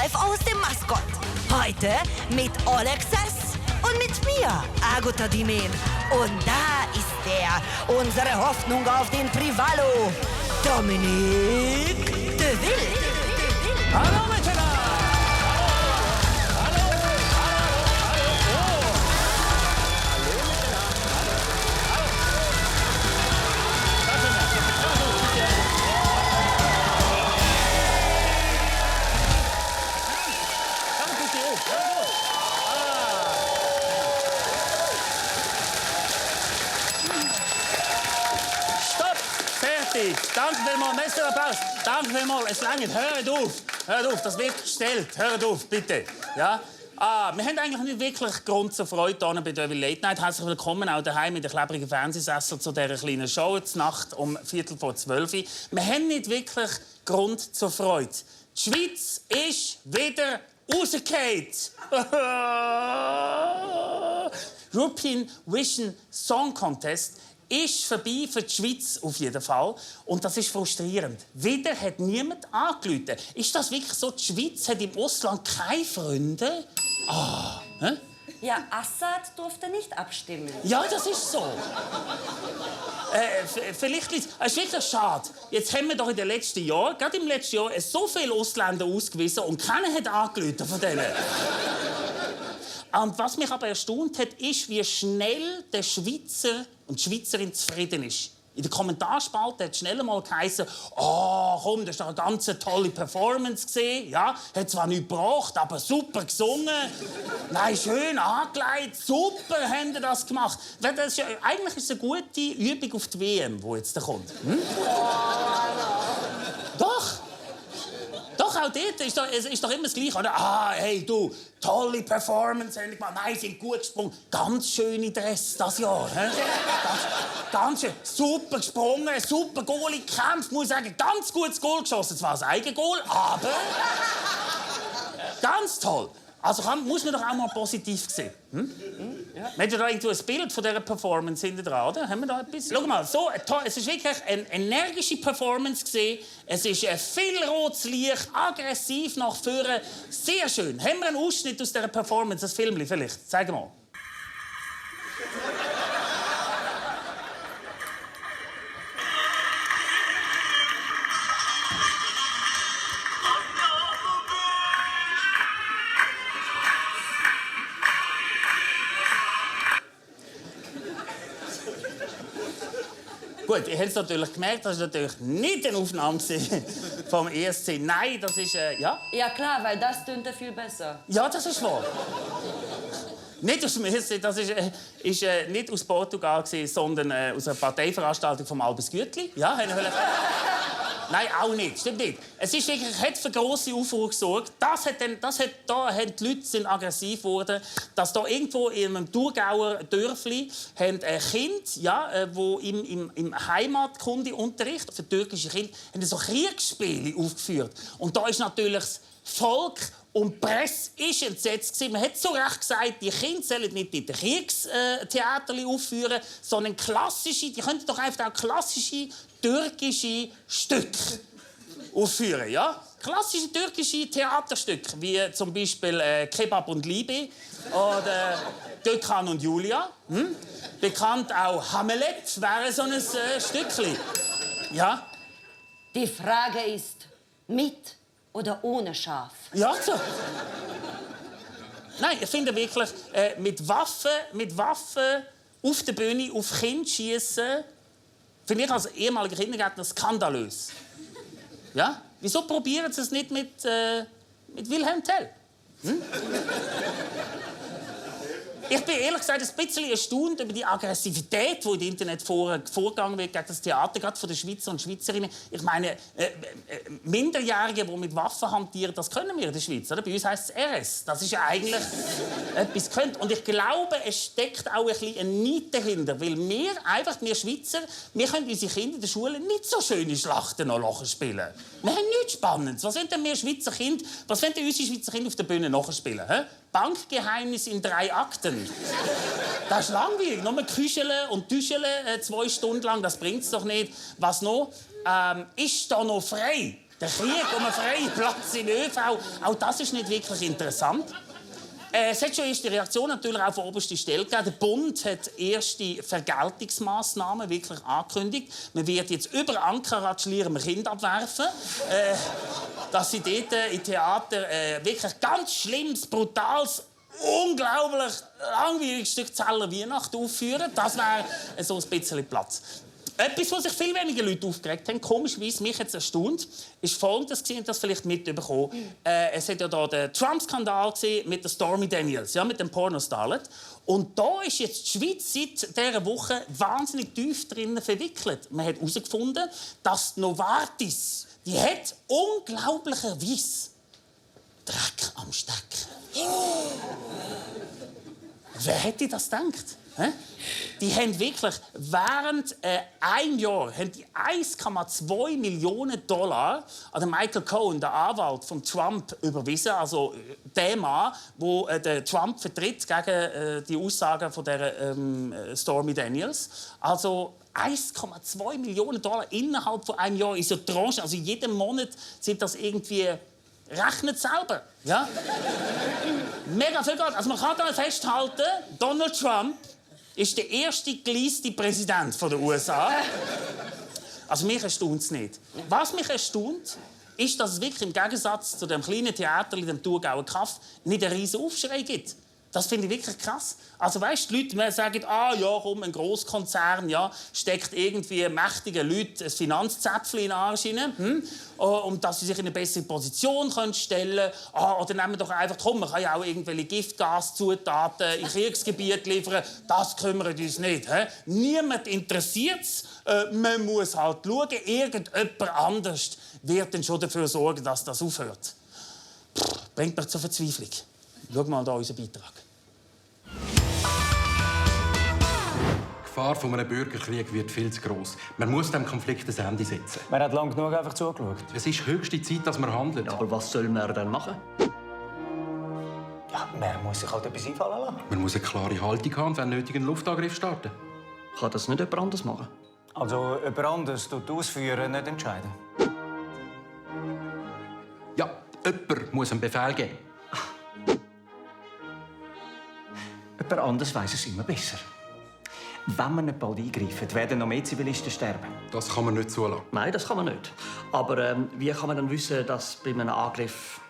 live aus dem Maskott. Heute mit Alexis und mit mir, Agota Dimen. Und da ist er, unsere Hoffnung auf den Privalo, Dominique de Wild. Hallo miteinander! Danke vielmals, merci Applaus. Danke vielmals, es langt. Hört auf, das wird gestellt. Hört auf, bitte. Ja? Wir haben eigentlich nicht wirklich Grund zur Freude hier bei Devil Late Night. Herzlich willkommen auch daheim mit den klebrigen Fernsehsessel zu dieser kleinen Show. Zur Nacht um 11:45. Wir haben nicht wirklich Grund zur Freude. Die Schweiz ist wieder rausgefallen. European Vision Song Contest ist vorbei für die Schweiz auf jeden Fall. Und das ist frustrierend. Wieder hat niemand angerufen. Ist das wirklich so? Die Schweiz hat im Ausland keine Freunde? Hä? Ja, Assad durfte nicht abstimmen. Ja, das ist so. Vielleicht ist es wirklich schade. Jetzt haben wir doch in den letzten Jahren, gerade im letzten Jahr, so viele Ausländer ausgewiesen und keiner hat angerufen von denen. Und was mich aber erstaunt hat, ist, wie schnell der Schweizer und die Schweizerin zufrieden ist. In der Kommentarspalte hat schnell mal geheißen, komm, das war eine ganz tolle Performance gesehen. Ja, hat zwar nichts gebracht, aber super gesungen. Nein, schön angelegt, super haben sie das gemacht. Das ist eigentlich ist es eine gute Übung auf die WM, die jetzt kommt. Doch, auch dort ist doch immer das Gleiche, oder? Hey, du, tolle Performance, endlich mal. Nein, sind gut gesprungen. Ganz schöne Dress das Jahr. Ganz schön. Super gesprungen, super Goal gekämpft. Muss ich sagen, ganz gutes Goal geschossen. Zwar ein Eigengoal, aber ganz toll. Also muss man doch auch mal positiv sehen. Ja. Wir haben da irgendwo ein Bild von dieser Performance hinten dran, oder? Haben wir da etwas? Schau mal, so, es ist wirklich eine energische Performance gesehen. Es ist ein viel rotes Licht, aggressiv nach vorne. Sehr schön. Haben wir einen Ausschnitt aus dieser Performance, das Film vielleicht? Zeig mal. Gut, ihr habt es natürlich gemerkt, das war natürlich nicht eine Aufnahme vom ESC. Nein, das ist, ja? Ja klar, weil das tönte viel besser. Ja, das ist wahr. Nicht aus dem ESC, das ist nicht aus Portugal, sondern aus einer Parteiveranstaltung von Albus Gütli. Ja, Nein, auch nicht. Stimmt nicht. Es ist wirklich, hat für grosse Aufruhr gesorgt. Da haben die Leute sind aggressiv geworden, dass da irgendwo in einem Thurgauer Dörfli ein Kind, ja, wo im Heimatkundeunterricht für türkische Kinder haben so Kriegsspiele aufgeführt. Und da ist natürlich das Volk und die Presse war entsetzt. Man hat so recht gesagt, die Kinder sollen nicht in den Kriegstheater aufführen, sondern klassische, die könnten doch einfach auch klassische türkische Stücke aufführen. Ja? Klassische türkische Theaterstücke, wie zum Beispiel Kebab und Liebe oder Gökhan und Julia. Bekannt auch Hamlet wäre so ein Stückchen. Ja? Die Frage ist, mit oder ohne Schaf? Ja, so. Nein, ich finde wirklich, mit Waffen auf der Bühne auf Kinder schießen, finde ich als ehemaliger Kindergärtner skandalös. Ja? Wieso probieren Sie es nicht mit Wilhelm Tell? Ich bin ehrlich gesagt ein bisschen erstaunt über die Aggressivität, die im Internet vorgegangen wird gegen das Theater, gerade von den Schweizer und Schweizerinnen. Ich meine, Minderjährige, die mit Waffen hantieren, das können wir in der Schweiz. Oder? Bei uns heisst es RS. Das ist ja eigentlich etwas könnt. Und ich glaube, es steckt auch ein bisschen ein Neid dahinter, weil wir Schweizer, wir können unsere Kinder in der Schule nicht so schöne Schlachten noch spielen. Wir haben nichts Spannendes. Was wollen denn wir Schweizer Kinder, was wollen denn unsere Schweizer Kinder auf der Bühne nachspielen? Bankgeheimnis in 3 Akten. Das ist langweilig. Nur küscheln und tüscheln 2 Stunden lang, das bringt es doch nicht. Was noch? Ist da noch frei? Der Krieg um einen freien Platz in ÖV, auch das ist nicht wirklich interessant. Es hat schon erste Reaktionen natürlich auch von oberster Stelle gegeben. Der Bund hat erste Vergeltungsmaßnahmen wirklich angekündigt. Man wird jetzt über Ankara Schlieren Kind abwerfen, dass sie dort im Theater wirklich ganz schlimmes, brutales, unglaublich langweiliges Stück Zeller Weihnacht aufführen. Das wäre so ein bisschen Platz. Etwas, wo sich viel weniger Leute aufgeregt haben, komischerweise mich jetzt erstaunt, ist Folgendes gewesen, das vielleicht mitbekommen. Es hat ja da den Trump-Skandal mit der Stormy Daniels, ja, mit dem Pornostarlet. Und da ist jetzt die Schweiz seit dieser Woche wahnsinnig tief drinnen verwickelt. Man hat herausgefunden, dass die Novartis, die hat unglaublicherweise Dreck am Stecken. Wer hätte das gedacht? Die haben wirklich während einem Jahr 1,2 Millionen $1,2 Millionen an den Michael Cohen, den Anwalt von Trump, überwiesen. Also der Mann, der Trump vertritt gegen die Aussagen von der Stormy Daniels. Also 1,2 Millionen $1,2 Millionen innerhalb von einem Jahr in so Tranchen. Also jeden Monat sind das irgendwie... Rechnet selber, ja? Mega viel Geld. Also man kann da festhalten, Donald Trump ist der erste geleaste Präsident der USA. Also mich erstaunt es nicht. Was mich erstaunt, ist, dass es wirklich im Gegensatz zu dem kleinen Theater in dem Thurgauer Kaff nicht einen riesen Aufschrei gibt. Das finde ich wirklich krass. Also weißt, die Leute sagen, ja, komm, ein Grosskonzern, ja, steckt irgendwie mächtige Leute ein Finanzzäpfchen in den Arsch hinein, und dass sie sich in eine bessere Position stellen können. Oder nehmen wir doch einfach, komm, man kann ja auch irgendwelche Giftgaszutaten in Kriegsgebiete liefern. Das kümmert uns nicht. Niemand interessiert es. Man muss halt schauen, irgendjemand anders wird dann schon dafür sorgen, dass das aufhört. Bringt mich zur Verzweiflung. Schau mal hier unseren Beitrag. Die Gefahr von einem Bürgerkrieg wird viel zu gross. Man muss dem Konflikt ein Ende setzen. Man hat lange genug einfach zugeschaut. Es ist höchste Zeit, dass man handelt. Aber was soll man dann machen? Ja, man muss sich halt etwas einfallen lassen. Man muss eine klare Haltung haben und wenn nötig einen Luftangriff starten. Kann das nicht jemand anders machen? Also jemand anderes tut ausführen, nicht entscheiden. Ja, jemand muss einen Befehl geben. Jemand anderes weiss es immer besser. Wenn wir nicht bald eingreifen, werden noch mehr Zivilisten sterben. Das kann man nicht zulassen. Nein, das kann man nicht. Aber wie kann man dann wissen, dass bei einem Angriff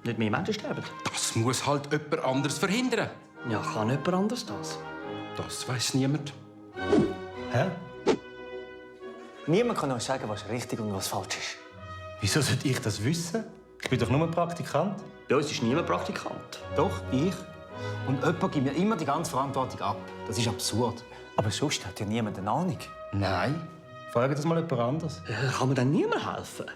nicht mehr Menschen sterben? Das muss halt jemand anderes verhindern. Ja, kann jemand anders das? Das weiss niemand. Hä? Niemand kann uns sagen, was richtig und was falsch ist. Wieso sollte ich das wissen? Ich bin doch nur ein Praktikant. Bei uns ist niemand Praktikant. Doch, ich. Und jemand gibt mir immer die ganze Verantwortung ab. Das ist absurd. Aber sonst hat ja niemand eine Ahnung. Nein. Frage das mal jemand anderes. Kann mir dann niemand helfen?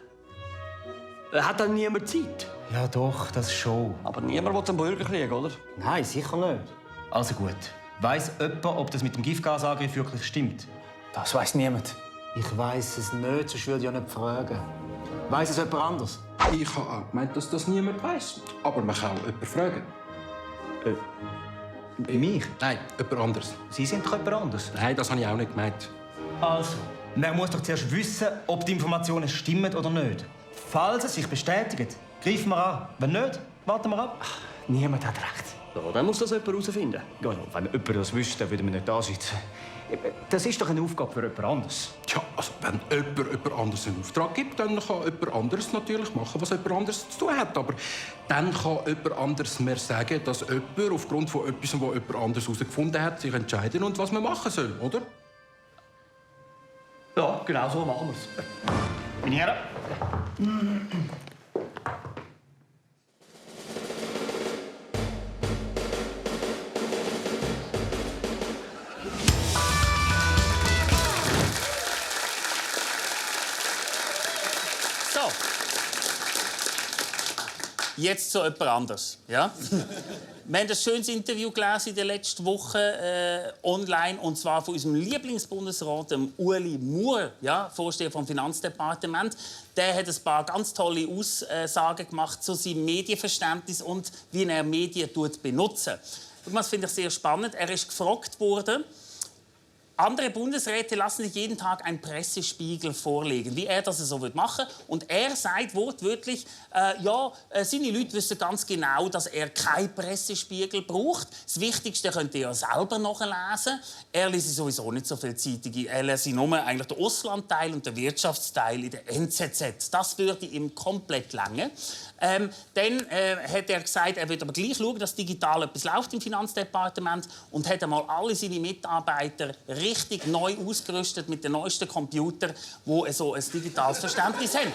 Hat dann niemand Zeit? Ja doch, das schon. Aber niemand will einen Bürgerkrieg, oder? Nein, sicher nicht. Also gut. Weiss jemand, ob das mit dem Giftgasangriff wirklich stimmt? Das weiss niemand. Ich weiss es nicht, sonst würde ich ja nicht fragen. Weiss es jemand anders? Ich habe auch gemeint, dass das niemand weiss. Aber man kann auch jemanden fragen. Mich? Nein, jemand anderes. Sie sind doch jemand anders. Nein, das habe ich auch nicht gemeint. Also, man muss doch zuerst wissen, ob die Informationen stimmen oder nicht. Falls es sich bestätigt, greifen wir an. Wenn nicht, warten wir ab. Niemand hat recht. Ja, dann muss das jemand herausfinden. Ja, wenn jemand das wüsste, dann würde man nicht da sitzen. Das ist doch eine Aufgabe für jemand anderes. Tja, also wenn jemand anderes einen Auftrag gibt, dann kann jemand anderes natürlich machen, was jemand anderes zu tun hat. Aber dann kann jemand anderes mehr sagen, dass jemand aufgrund von etwas, was jemand anderes herausgefunden hat, sich entscheiden und was man machen soll, oder? Ja, genau so machen wir es. Meine Herren. So. Jetzt zu jemand anders. Ja? Wir haben ein schönes Interview gelesen in der letzten Woche online, und zwar von unserem Lieblingsbundesrat, dem Ueli Maurer, ja, Vorsteher vom Finanzdepartement. Der hat ein paar ganz tolle Aussagen gemacht zu seinem Medienverständnis und wie er Medien benutzt. Das finde ich sehr spannend. Er ist gefragt worden, Andere Bundesräte lassen sich jeden Tag einen Pressespiegel vorlegen, wie er das so machen will. Und er sagt wortwörtlich, seine Leute wissen ganz genau, dass er keinen Pressespiegel braucht. Das Wichtigste könnt ihr ja selber nachlesen. Er liest sowieso nicht so viele Zeitungen. Er liest nur eigentlich den Auslandteil und den Wirtschaftsteil in der NZZ. Das würde ihm komplett lange. Dann hat er gesagt, er wird aber gleich schauen, dass digital etwas läuft im Finanzdepartement und hat einmal alle seine Mitarbeiter richtig neu ausgerüstet mit den neuesten Computern, die so ein digitales Verständnis haben.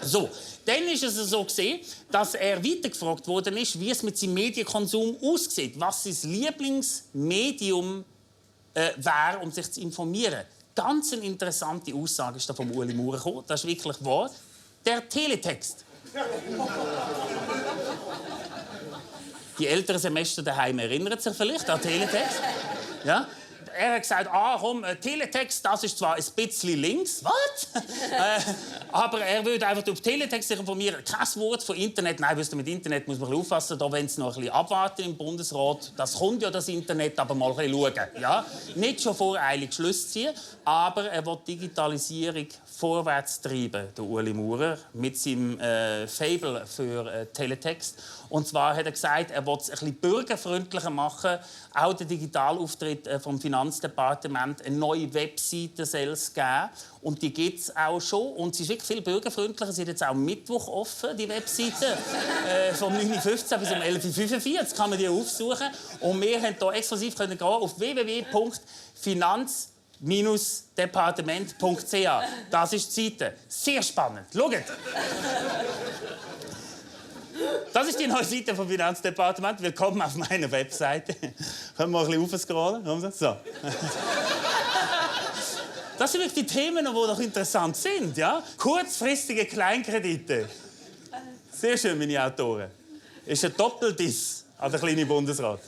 So, dann ist es so gesehen, dass er weitergefragt worden ist, wie es mit seinem Medienkonsum aussieht, was sein Lieblingsmedium wäre, um sich zu informieren. Ganz eine interessante Aussage ist da von Ueli Maurer gekommen. Das ist wirklich wahr. Der Teletext. Die älteren Semester daheim erinnern sich vielleicht an Teletext. Ja? Er hat gesagt, Teletext, das ist zwar ein bisschen links, was? Aber er würde einfach auf Teletext sich informieren. Kein Wort von Internet. Nein, mit Internet muss man aufpassen, da wollen sie noch ein bisschen abwarten im Bundesrat. Das kommt ja, das Internet, aber mal ein bisschen schauen. Ja? Nicht schon voreilig Schlüsse ziehen, aber er will die Digitalisierung vorwärts treiben, der Ueli Maurer, mit seinem Faible für Teletext. Und zwar hat er gesagt, er will es ein bisschen bürgerfreundlicher machen, auch den Digitalauftritt vom Finanzdepartement. Eine neue Webseite soll es geben. Und die gibt es auch schon. Und sie ist wirklich viel bürgerfreundlicher. Sie ist jetzt auch am Mittwoch offen, die Webseite. Vom 9.15 Uhr bis um 11.45 Uhr kann man die aufsuchen. Und wir können hier exklusiv gehen auf www.finanz-departement.ch. Das ist die Seite. Sehr spannend. Schaut! Das ist die neue Seite vom Finanzdepartement. Willkommen auf meiner Webseite. Können wir mal ein bisschen aufscrollen? So. Das sind wirklich die Themen, die doch interessant sind. Ja? Kurzfristige Kleinkredite. Sehr schön, meine Autoren. Ist ein Doppeldiss an der kleinen Bundesrat.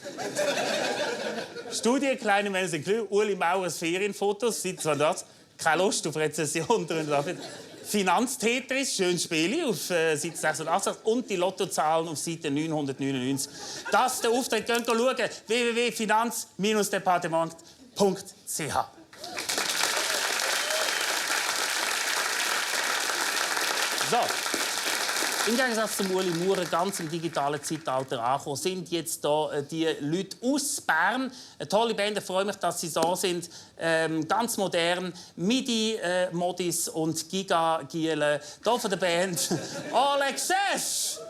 Studie, kleine Männer sind klug. Ueli Maurers Ferienfotos. Sieht zwar das. Keine Lust auf Rezession. Finanztetris, schönes Spiel auf Seite 86 und die Lottozahlen auf Seite 999. Das ist der Auftritt. Könnt ihr schauen. www.finanz-departement.ch. So. Im Gegensatz zum Ueli Maurer, ganz im digitalen Zeitalter angekommen, sind jetzt hier die Leute aus Bern. Eine tolle Band, ich freue mich, dass sie da sind. Ganz modern, MIDI-Modis und Giga-Giele. Hier von der Band All Access!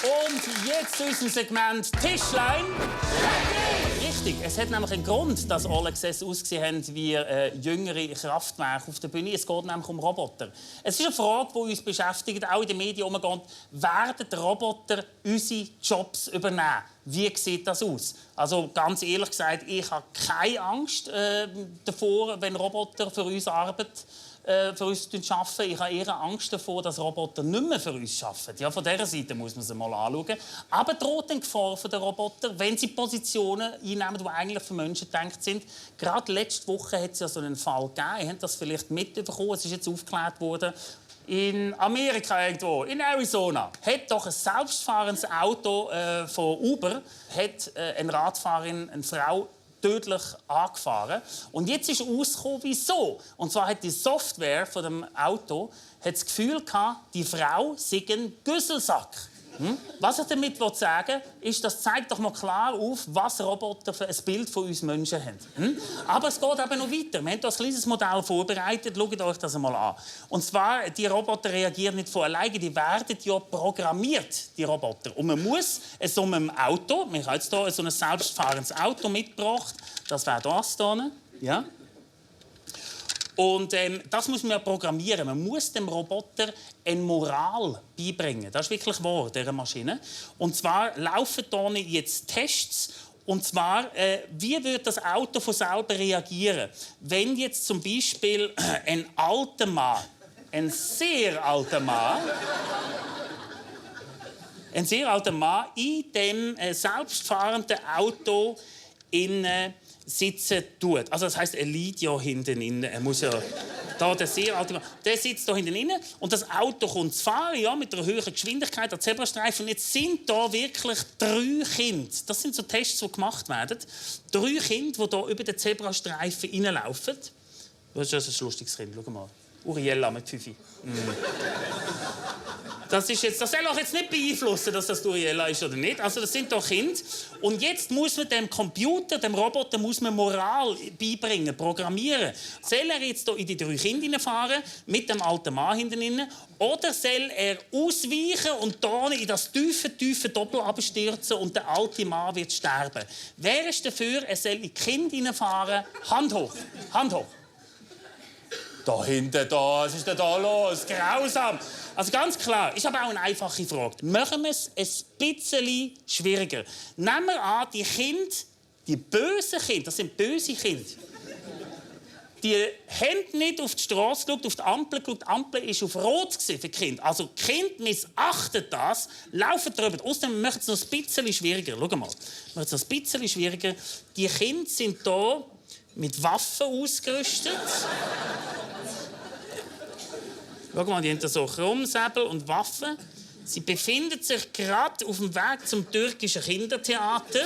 Und jetzt zu unserem Segment Tischlein. Richtig, es hat nämlich einen Grund, dass All Access ausgesehen haben wie jüngere Kraftwerke auf der Bühne. Es geht nämlich um Roboter. Es ist eine Frage, die uns beschäftigt, auch in den Medien umgeht. Werden die Roboter unsere Jobs übernehmen? Wie sieht das aus? Also ganz ehrlich gesagt, ich habe keine Angst davor, wenn Roboter für uns arbeiten. Für uns arbeiten. Ich habe eher Angst davor, dass Roboter nicht mehr für uns arbeiten. Ja, von dieser Seite muss man sie mal anschauen. Aber droht eine Gefahr für den Roboter, wenn sie Positionen einnehmen, die eigentlich für Menschen gedacht sind. Gerade letzte Woche hat es ja so einen Fall gegeben. Ihr habt das vielleicht mitbekommen. Es ist jetzt aufgeklärt worden. In Amerika irgendwo, in Arizona, hat doch ein selbstfahrendes Auto von Uber hat eine Radfahrerin, eine Frau, tödlich angefahren. Und jetzt ist herausgekommen, wieso. Und zwar hat die Software von dem Auto hat das Gefühl gehabt, die Frau sei ein Güsselsack. Was ich damit sagen will, ist, das zeigt doch mal klar auf, was Roboter für ein Bild von uns Menschen haben. Aber es geht eben noch weiter. Wir haben hier ein kleines Modell vorbereitet. Schaut euch das einmal an. Und zwar, die Roboter reagieren nicht von alleine, die werden ja programmiert, die Roboter. Und man muss so einem Auto, wir haben jetzt hier so ein selbstfahrendes Auto mitgebracht, das wäre das hier. Ja. Und das muss man ja programmieren. Man muss dem Roboter eine Moral beibringen. Das ist wirklich wahr, dieser Maschine. Und zwar laufen hier jetzt Tests. Und zwar, wie wird das Auto von selber reagieren? Wenn jetzt zum Beispiel ein alter Mann, ein sehr alter Mann in dem selbstfahrenden Auto sitzen tut. Also das heisst, er liegt ja hinten drin. Er muss ja da der sehr alte Mann, der sitzt da hinten drin und das Auto kommt zu fahren, ja, mit einer höheren Geschwindigkeit, der Zebrastreifen. Und jetzt sind da wirklich 3 Kinder. Das sind so Tests, die gemacht werden. 3 Kinder, die da über den Zebrastreifen reinlaufen. Das ist ein lustiges Kind. Schau mal. Uriella mit 5. Das soll auch jetzt nicht beeinflussen, dass das Uriella ist oder nicht. Also das sind doch Kinder. Und jetzt muss man dem Computer, dem Roboter, muss man Moral beibringen, programmieren. Soll er jetzt hier in die 3 Kinder hineinfahren, mit dem alten Mann hinten drin, oder soll er ausweichen und hier in das tiefe Doppel abstürzen und der alte Mann wird sterben? Wer ist dafür, er soll in die Kinder hineinfahren? Hand hoch. Hand hoch. Da hinten, da. Was ist denn da los? Grausam. Also ganz klar, ist aber auch eine einfache Frage. Machen wir es ein bisschen schwieriger. Nehmen wir an, die Kinder, die bösen Kinder, das sind böse Kinder, die haben nicht auf die Straße geschaut, auf die Ampel geschaut. Die Ampel war auf Rot für die Kinder. Also die Kinder missachten das, laufen drüber. Außerdem machen es noch ein bisschen schwieriger. Schau mal, machen es noch ein bisschen schwieriger. Die Kinder sind hier mit Waffen ausgerüstet. Schau mal, die haben da so Krummsäbel und Waffen. Sie befinden sich gerade auf dem Weg zum türkischen Kindertheater.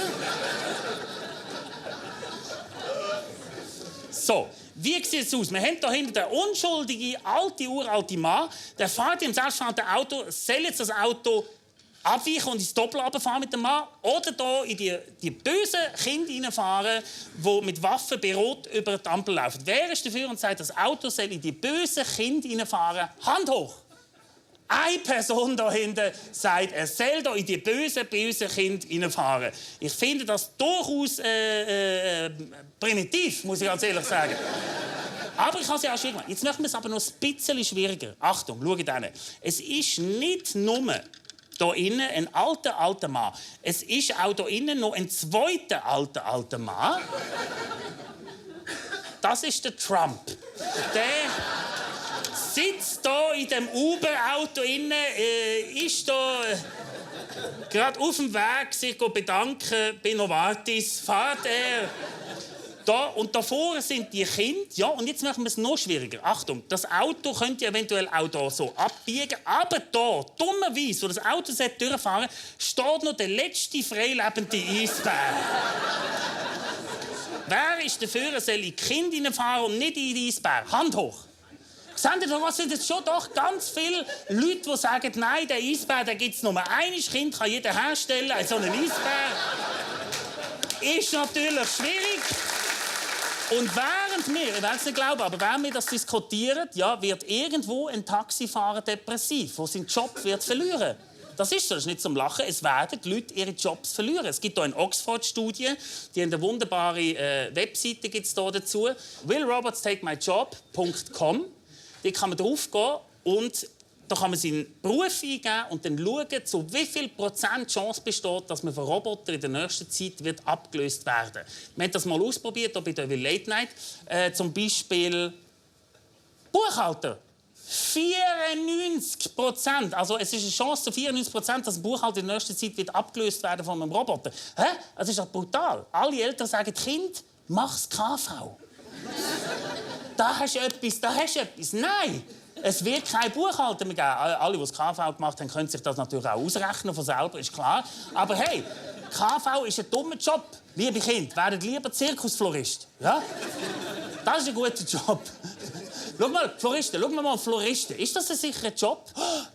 So, wie sieht es aus? Wir haben hier hinten den unschuldigen, uralte Mann. Der fährt im selbstfahrenden Auto. Soll jetzt das Auto abweichen und ins Doppel runterfahren mit dem Mann? Oder hier in die bösen Kinder reinfahren, die mit Waffen bei Rot über die Ampel laufen? Wer ist dafür und sagt, das Auto soll in die bösen Kinder reinfahren? Hand hoch! Eine Person da hinten sagt, er soll hier in die bösen Kinder reinfahren. Ich finde das durchaus primitiv, muss ich ganz ehrlich sagen. Aber ich kann es ja auch schwierig machen. Jetzt machen wir es aber noch ein bisschen schwieriger. Achtung, schaut hin. Es ist nicht nur da innen ein alter Mann. Es ist auch da innen noch ein zweiter alter Mann. Das ist der Trump. Der sitzt da in dem Uber-Auto innen, ist da gerade auf dem Weg, sich bedanken bei Novartis, fährt er. Da, und da vorne sind die Kinder. Ja, und jetzt machen wir es noch schwieriger. Achtung, das Auto könnte eventuell auch da so abbiegen. Aber da, dummerweise, wo das Auto durchfahren steht noch der letzte freilebende Eisbär. Wer ist dafür, er soll in die Kinder hineinfahren und nicht in den Eisbär? Hand hoch. Seht ihr, da sind jetzt schon doch ganz viele Leute, die sagen, nein, der Eisbär, der gibt es nur ein Kind, kann jeder herstellen. So einen Eisbär ist natürlich schwierig. Und während wir, ich will es nicht glauben, aber während wir das diskutieren, ja, wird irgendwo ein Taxifahrer depressiv, der seinen Job wird verlieren. Das ist so, das ist nicht zum Lachen. Es werden die Leute ihre Jobs verlieren. Es gibt hier eine Oxford-Studie, die haben eine wunderbare Webseite gibt's da dazu. willrobotstakemyjob.com. Da kann man draufgehen und da kann man seinen Beruf eingeben und dann schauen, zu wie viel Prozent Chance besteht, dass man von Robotern in der nächsten Zeit wird abgelöst werden. Wir haben das mal ausprobiert, hier bei der Late Night. Zum Beispiel Buchhalter. 94%. Also es ist eine Chance zu 94%, dass ein Buchhalter in der nächsten Zeit wird abgelöst werden von einem Roboter. Hä? Das ist doch brutal. Alle Eltern sagen, Kind, mach's KV. Da hast du etwas, da hast du etwas. Nein! Es wird kein Buchhalter mehr geben. Alle, die das KV gemacht haben, können sich das natürlich auch ausrechnen von selber, ist klar. Aber hey, KV ist ein dummer Job. Liebe Kinder, werdet lieber Zirkusflorist. Ja? Das ist ein guter Job. Schau mal, Floristen, schauen wir mal Floristen. Ist das ein sicherer Job?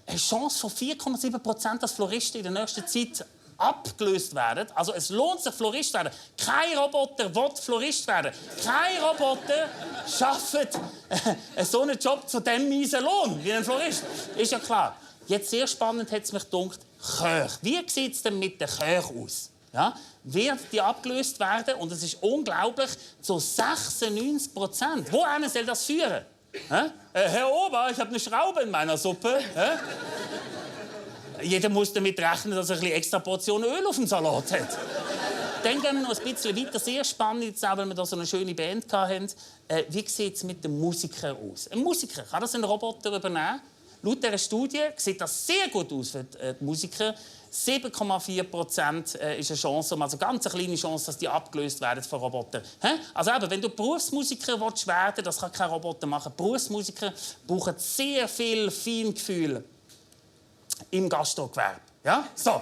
Eine Chance von 4,7%, dass Floristen in der nächsten Zeit abgelöst werden. Also es lohnt sich, Florist zu werden. Kein Roboter will Florist werden. Kein Roboter schafft so einen Job zu dem miesen Lohn wie ein Florist. Ist ja klar. Jetzt sehr spannend hat es mich gedacht, Köche. Wie sieht es denn mit den Köchen aus? Ja? Wird die abgelöst werden? Und es ist unglaublich, zu 96%. Wohin soll das führen? Herr Ober, ich habe eine Schraube in meiner Suppe. Jeder muss damit rechnen, dass er eine extra Portion Öl auf dem Salat hat. Dann gehen wir noch ein bisschen weiter. Sehr spannend, jetzt auch, weil wir da so eine schöne Band hatten. Wie sieht es mit den Musikern aus? Ein Musiker, kann das ein Roboter übernehmen? Laut dieser Studie sieht das sehr gut aus für die Musiker. 7,4% ist eine Chance, also ganz eine kleine Chance, dass die abgelöst werden von Robotern. Also eben, wenn du Berufsmusiker werden willst, das kann kein Roboter machen. Berufsmusiker brauchen sehr viel Feingefühl im Gastrogewerbe. Ja? So.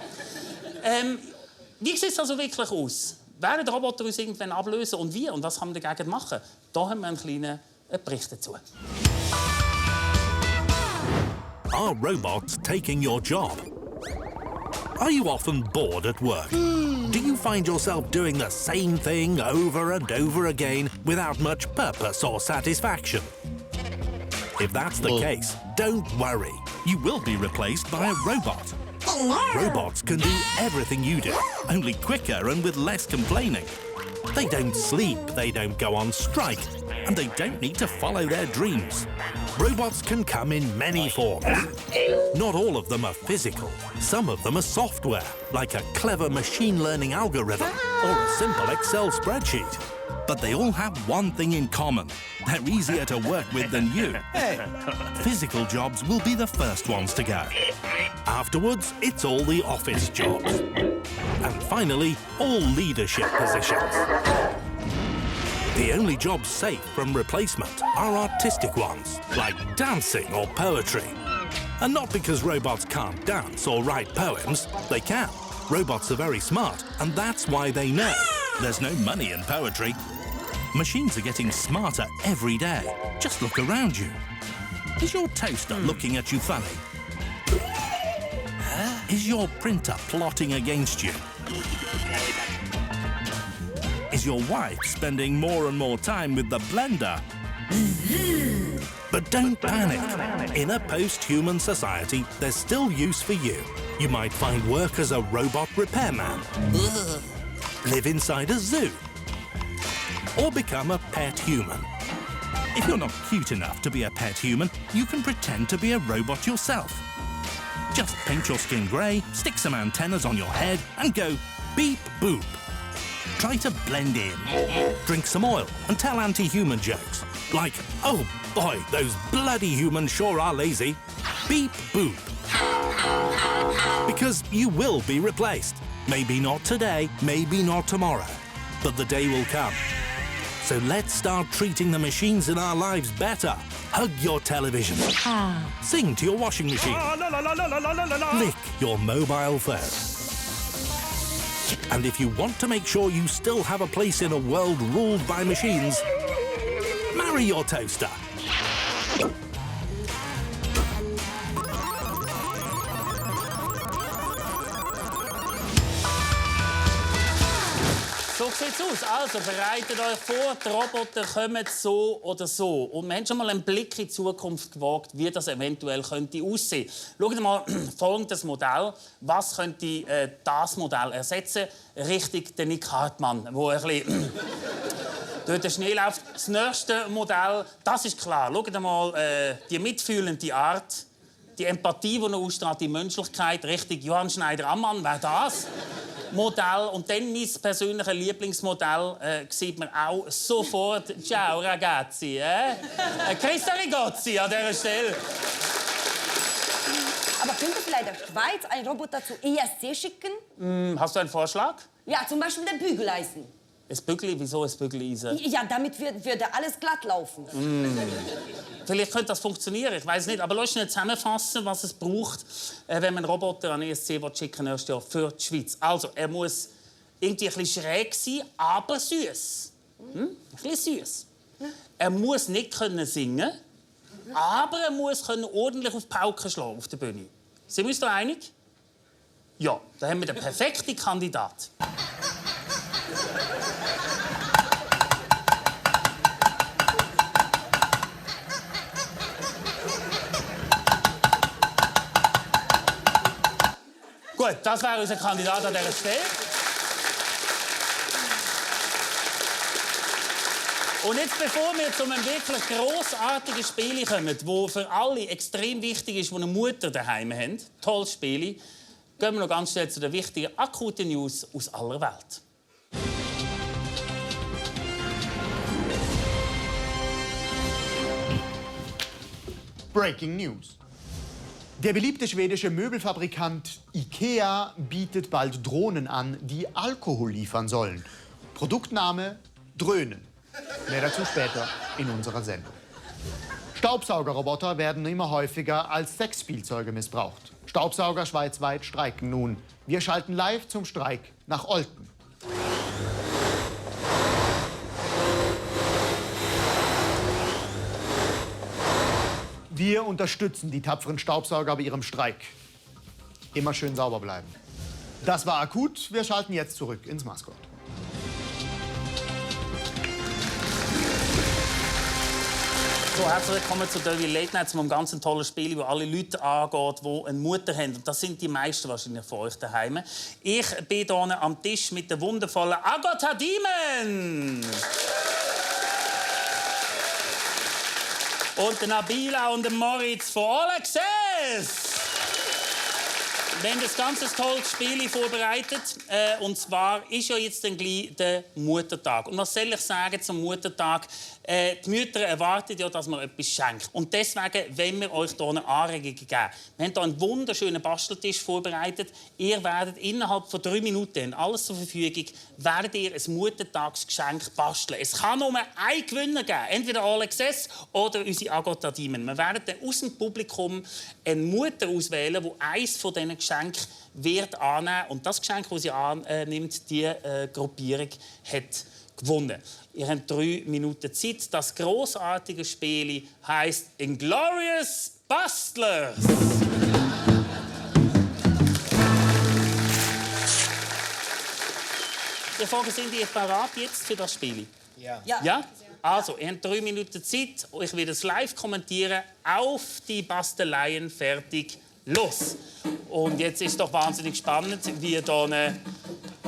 Wie sieht es also wirklich aus? Werden die Roboter uns irgendwann ablösen und wie? Und was kann man dagegen machen? Da haben wir einen kleinen Bericht dazu. Are robots taking your job? Are you often bored at work? Do you find yourself doing the same thing over and over again without much purpose or satisfaction? If that's the case, don't worry. You will be replaced by a robot. Robots can do everything you do, only quicker and with less complaining. They don't sleep, they don't go on strike, and they don't need to follow their dreams. Robots can come in many forms. Not all of them are physical. Some of them are software, like a clever machine learning algorithm or a simple Excel spreadsheet. But they all have one thing in common. They're easier to work with than you. Physical jobs will be the first ones to go. Afterwards, it's all the office jobs. And finally, all leadership positions. The only jobs safe from replacement are artistic ones, like dancing or poetry. And not because robots can't dance or write poems, they can. Robots are very smart, and that's why they know. There's no money in poetry. Machines are getting smarter every day. Just look around you. Is your toaster looking at you funny? Is your printer plotting against you? Is your wife spending more and more time with the blender? But don't panic. In a post-human society, there's still use for you. You might find work as a robot repairman, live inside a zoo, or become a pet human. If you're not cute enough to be a pet human, you can pretend to be a robot yourself. Just paint your skin grey, stick some antennas on your head and go beep boop. Try to blend in. Drink some oil and tell anti-human jokes. Like, oh boy, those bloody humans sure are lazy. Beep boop. Because you will be replaced. Maybe not today, maybe not tomorrow, but the day will come. So let's start treating the machines in our lives better. Hug your television. Sing to your washing machine. Lick your mobile phone. And if you want to make sure you still have a place in a world ruled by machines, marry your toaster. So sieht's aus. Also, bereitet euch vor, die Roboter kommen so oder so. Und wir haben schon mal einen Blick in die Zukunft gewagt, wie das eventuell könnte aussehen. Schaut mal folgendes Modell. Was könnte das Modell ersetzen? Richtig, der Nick Hartmann, der ein bisschen durch den Schnee läuft. Das nächste Modell, das ist klar. Schaut mal die mitfühlende Art, die Empathie, die er ausstrahlt, die Menschlichkeit. Richtig, Johann Schneider-Ammann, wer das? Modell. Und dann mein persönliches Lieblingsmodell sieht man auch sofort. Ciao, ragazzi. Christa Rigozzi an dieser Stelle. Aber könnte vielleicht der Schweiz einen Roboter zu ESC schicken? Hast du einen Vorschlag? Ja, zum Beispiel den Bügeleisen. Ein Bügeli? Wieso ein Bügeleisen? Ja, damit würde alles glatt laufen. Vielleicht könnte das funktionieren, ich weiß nicht. Aber lass uns zusammenfassen, was es braucht, wenn man einen Roboter an ESC schicken nächstes Jahr für die Schweiz. Also, er muss irgendwie ein bisschen schräg sein, aber süß. Ein bisschen süß. Er muss nicht singen, aber er muss ordentlich auf die Pauke schlagen auf der Bühne. Sind wir uns da einig? Ja, da haben wir den perfekten Kandidat. Gut, das wäre unser Kandidat an dieser Stelle. Und jetzt, bevor wir zu einem wirklich grossartigen Spiel kommen, das für alle extrem wichtig ist, die eine Mutter daheim haben, tolles Spiel, gehen wir noch ganz schnell zu den wichtigen, akuten News aus aller Welt. Breaking News. Der beliebte schwedische Möbelfabrikant IKEA bietet bald Drohnen an, die Alkohol liefern sollen. Produktname Dröhnen. Mehr dazu später in unserer Sendung. Staubsaugerroboter werden immer häufiger als Sexspielzeuge missbraucht. Staubsauger schweizweit streiken nun. Wir schalten live zum Streik nach Olten. Wir unterstützen die tapferen Staubsauger bei ihrem Streik. Immer schön sauber bleiben. Das war akut. Wir schalten jetzt zurück ins Maskott. So, herzlich willkommen zu Devil Late Night, zu einem ganz tollen Spiel, das alle Leute angeht, die eine Mutter haben. Und das sind die meisten wahrscheinlich von euch daheim. Ich bin hier am Tisch mit der wundervollen Agota Diemen. Und der Nabila und der Moritz von All Access. Wir haben ein ganz tolles Spiel vorbereitet. Und zwar ist ja jetzt dann gleich der Muttertag. Und was soll ich sagen zum Muttertag? Die Mütter erwarten ja, dass man etwas schenkt. Und deswegen wollen wir euch hier eine Anregung geben. Wir haben hier einen wunderschönen Basteltisch vorbereitet. Ihr werdet innerhalb von 3 Minuten, alles zur Verfügung, werdet ihr ein Muttertagsgeschenk basteln. Es kann nur einen Gewinner geben. Entweder All Access oder unsere Agota Diemen. Wir werden dann aus dem Publikum eine Mutter auswählen, die eines von diesen Geschenken wird annehmen. Und das Geschenk, das sie annimmt, die Gruppierung hat gewonnen. Ihr habt 3 Minuten Zeit. Das grossartige Spiel heisst Inglorious Bastlers. Die Frage, sind ihr bereit jetzt für das Spiel? Ja. Ja? Also, ihr habt 3 Minuten Zeit. Ich werde es live kommentieren. Auf die Basteleien, fertig, los! Und jetzt ist es doch wahnsinnig spannend, wie hier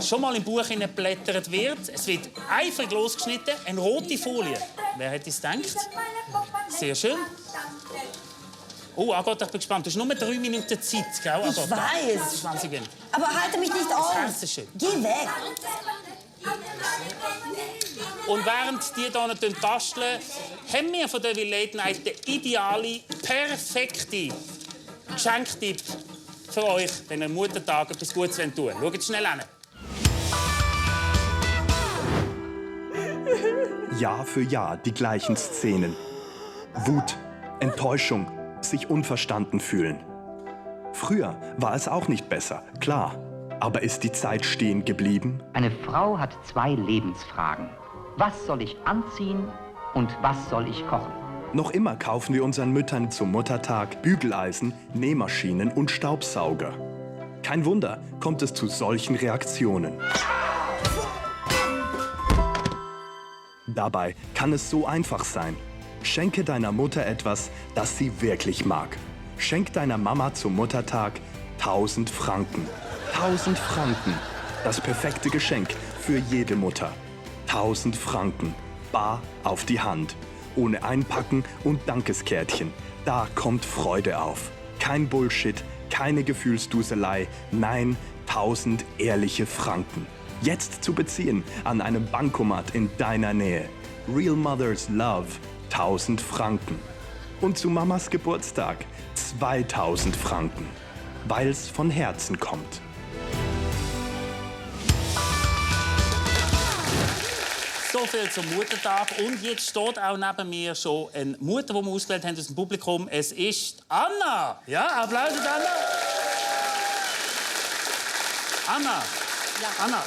schon mal im Buch blättert wird. Es wird eifrig losgeschnitten, eine rote Folie. Wer hätte es gedacht? Sehr schön. Oh, Agatha, ich bin gespannt. Du hast nur 3 Minuten Zeit, gell, Agatha? Ich weiß. Das ist wahnsinnig. Aber halte mich nicht auf. Herzlichen. Geh weg. Und während die hier nicht basteln, haben wir von Devil Late Night den idealen, perfekten Geschenktipp für euch, wenn ihr Muttertag etwas Gutes tun wollt. Schaut schnell hin. Jahr für Jahr die gleichen Szenen. Wut, Enttäuschung, sich unverstanden fühlen. Früher war es auch nicht besser, klar. Aber ist die Zeit stehen geblieben? Eine Frau hat 2 Lebensfragen. Was soll ich anziehen und was soll ich kochen? Noch immer kaufen wir unseren Müttern zum Muttertag Bügeleisen, Nähmaschinen und Staubsauger. Kein Wunder, kommt es zu solchen Reaktionen. Dabei kann es so einfach sein. Schenke deiner Mutter etwas, das sie wirklich mag. Schenk deiner Mama zum Muttertag 1000 Franken. 1000 Franken. Das perfekte Geschenk für jede Mutter. 1000 Franken. Bar auf die Hand. Ohne Einpacken und Dankeskärtchen. Da kommt Freude auf. Kein Bullshit, keine Gefühlsduselei. Nein, 1000 ehrliche Franken. Jetzt zu beziehen an einem Bankomat in deiner Nähe. Real Mother's Love, 1000 Franken. Und zu Mamas Geburtstag 2000 Franken. Weil's von Herzen kommt. So viel zum Muttertag. Und jetzt steht auch neben mir schon eine Mutter, die wir ausgewählt haben aus dem Publikum. Es ist Anna. Ja, Applaus an Anna. Anna. Ja. Anna,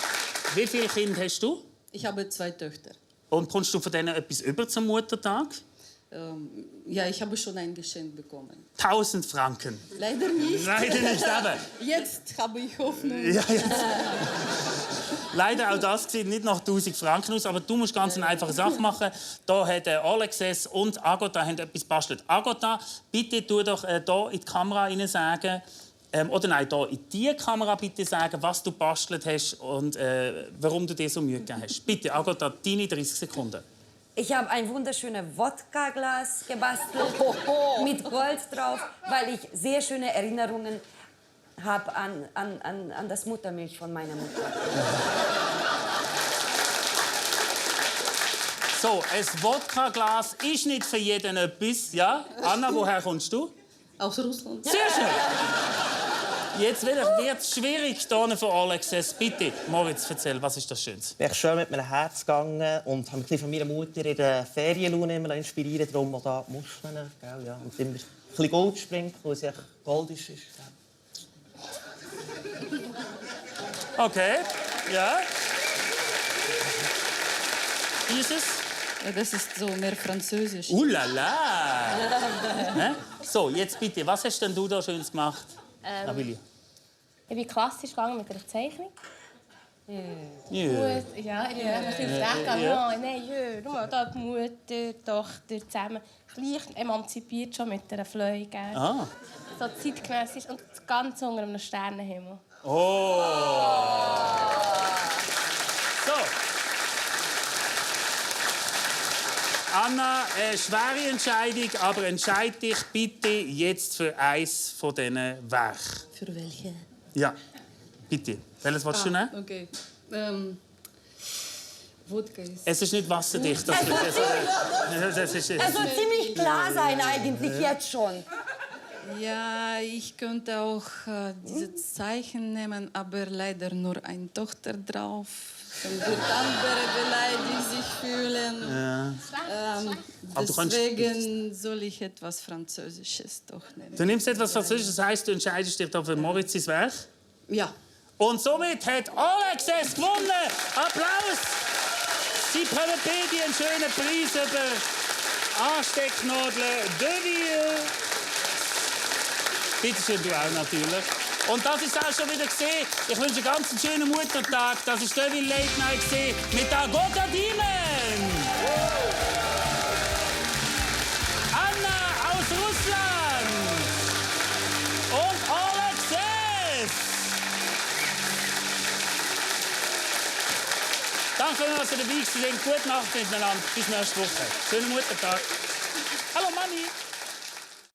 wie viele Kinder hast du? Ich habe 2 Töchter. Und kommst du von denen etwas über zum Muttertag? Ja, ich habe schon ein Geschenk bekommen. 1000 Franken. Leider nicht. Leider nicht, eben. Jetzt habe ich Hoffnung. Ja, jetzt. Leider auch das sieht nicht nach 1000 Franken aus, aber du musst ganz eine einfache Sache machen. Da hat Alexis und Agatha haben etwas bastelt. Agatha, bitte tu doch hier in die Kamera rein sagen, oder nein, hier in die Kamera bitte sagen, was du bastelt hast und warum du dir so Mühe gegeben hast. Bitte, Agatha, deine 30 Sekunden. Ich habe ein wunderschönes Wodka-Glas gebastelt mit Gold drauf, weil ich sehr schöne Erinnerungen habe an das Muttermilch von meiner Mutter. So, ein Wodka-Glas ist nicht für jeden etwas, ja? Anna, woher kommst du? Aus Russland. Sehr schön. Jetzt wird es schwierig hier für Alexis. Bitte, Moritz, erzähl, was ist das Schönste? Ich bin schön mit meinem Herz gegangen und habe mich von meiner Mutter in der Ferienlaune immer inspirieren, darum auch da die Muscheln. Gell, ja. Und immer ein bisschen Gold sprinkeln, weil es echt goldisch ist. Okay, ja. Wie ist es? Ja, das ist so mehr französisch. La la! So, jetzt bitte, was hast denn du da Schönes gemacht, Amelie? Ich bin klassisch gegangen mit einer Zeichnung. Ja. Ja, ich bin ein bisschen frech. Nein, schau mal, da die Mutter, die Tochter zusammen. Gleich emanzipiert schon mit einer Fleuge. Ah. So zeitgenössisch und ganz unter einem Sternenhimmel. Oh! So. Anna, schwere Entscheidung, aber entscheide dich bitte jetzt für eins von diesen Werken. Für welche? Ja, bitte. Welches willst du nehmen? Okay. Wodka ist... Es ist nicht wasserdicht. Es soll ziemlich klar sein eigentlich, jetzt schon. Ja, ich könnte auch dieses Zeichen nehmen, aber leider nur eine Tochter drauf. Dann wird andere beleidigt sich fühlen. Ja. Deswegen soll ich etwas Französisches doch nehmen. Du nimmst etwas Französisches, das heisst, du entscheidest dich für Moritz' Werk? Ja. Und somit hat Alexis gewonnen. Applaus! Sie bekommen beide einen schönen Preis über Anstecknadeln Deville. Bitte schön, du auch natürlich. Und das ist auch schon wieder gesehen. Ich wünsche einen ganz schönen Muttertag. Das ist Devil Late Night gesehen mit Agatha Demon. Anna aus Russland. Und Alexis. Danke, dass ihr dabei seid. Gute Nacht miteinander. Bis nächste Woche. Schönen Muttertag.